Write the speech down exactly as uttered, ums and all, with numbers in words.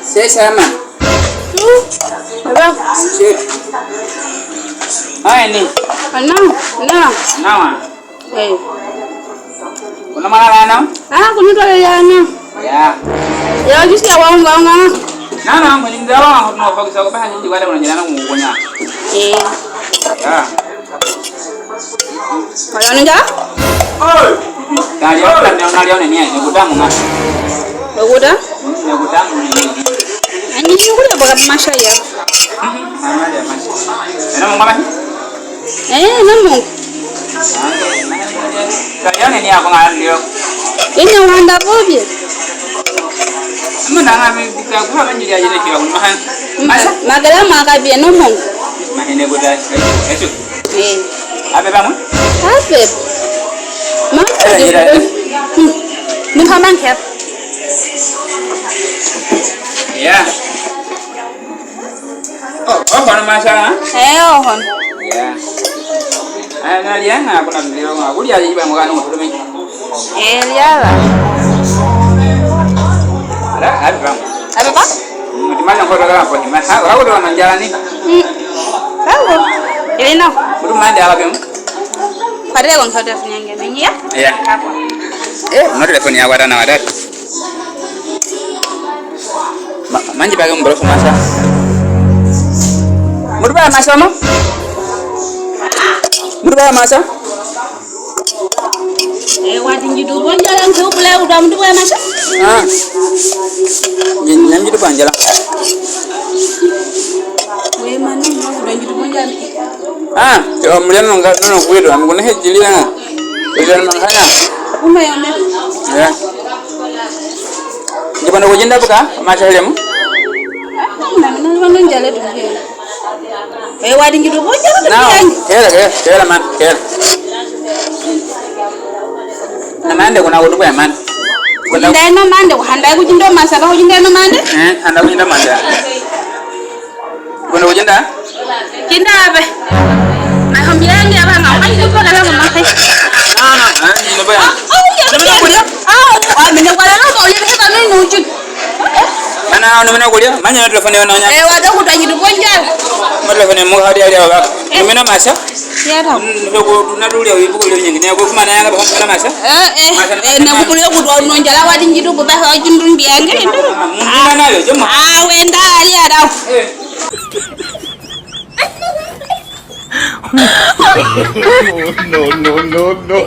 Sesama. Baba. Shit. Ai ni. Ana, na. Nawa. Eh. Kuna mwana bana? Ah, kuna tole yana. Ya. Ya, jisi ya wanga wanga. Na, na, ngoni ndawa, ngoni fokisa ko pa ni wada ngoni jana ngukunya. Eh. Ya. Wala ninja? Nalio, nalio, nalio ne, ne, ne kudamu na. Ne kuda? Ne kudamu ne, ne. Ani shukuri baka masha ya. Mama ya masha. Ena mama ni? Eh, na Mungu. Nalio ne, ne, ako ngalio. Ina wanda bobie. Muna ngami bika kuha kanjili ya jine kiwa mahani. Magala makabie no Mungu. Mahene kuda. Esu. Eh. Abe bamwe? Abe. Ma. Eh, ira. Hmm. Ni kama nkep. Ya. Oh, oh, kono masha, ha? Eh, oh, hon. Ya. Ai, nalio nga kuna ndio nga. Kulia jiba mugano mutume. Eh, liala. Ara, ara bang. Ara bang? Mutima nyango dola hapo ni. Ma, ha, ha, dola manjala ni. Hmm. Hapo. Ile no. Kudu mande ala bem. Pare ko nkoto funyenge menyi ya? Ya. Hapo. Eh, no telefoni ya wada na wada. Ma, manji bage mbolo fu masha. Mudu ba masha mo? Mudu ba masha? Eh, wadi njidu bonjala nse ubule uda mudu ba masha? Ah. Ni, ni njidu bonjala. We mani, mudu njidu bonjala. Ah, yo, muliano nga, no, no, kwitu, ami kuna hejili ya. Muliano nga haya. Uma ya me. Ya. Ndi bana kujinda buka, masha hile mu? Ah, na, na, na, na, njale tu. Eh, wadi njidu bonjala tu. Na, kela, kela, kela, man, kela. Na mande kuna kutuku ya man. Kujinda eno mande, kuhanda kujinda masha, kujinda eno mande? Eh, handa kujinda masha. Kuna kujinda? Kinda abe. Mai hombi yange abanga, mai tu kwa kala mama kai. No, no, no, no, no, no. Ah, oh, ya, ya. Ah, oh, ah, mene kwa la, oh, ya, heba mene nuchu. Ana, no, mene kulia, manya na telefoni wana nya. Eh, wada kutanyi tu bonja. Ma telefoni mu hadi hadi awa. No, mene masha. Ya, da. Ndoko, na dulia wibu kulia nyingi. Ne, kwa kuma na yanga, kwa masha. Eh, eh. Masha, eh, na kubulia kutwa nonjala wadi njidu kuta kwa jindun biange. Munduna nayo, joma. Ah, wenda, ali ada. Eh. No, no, no, no.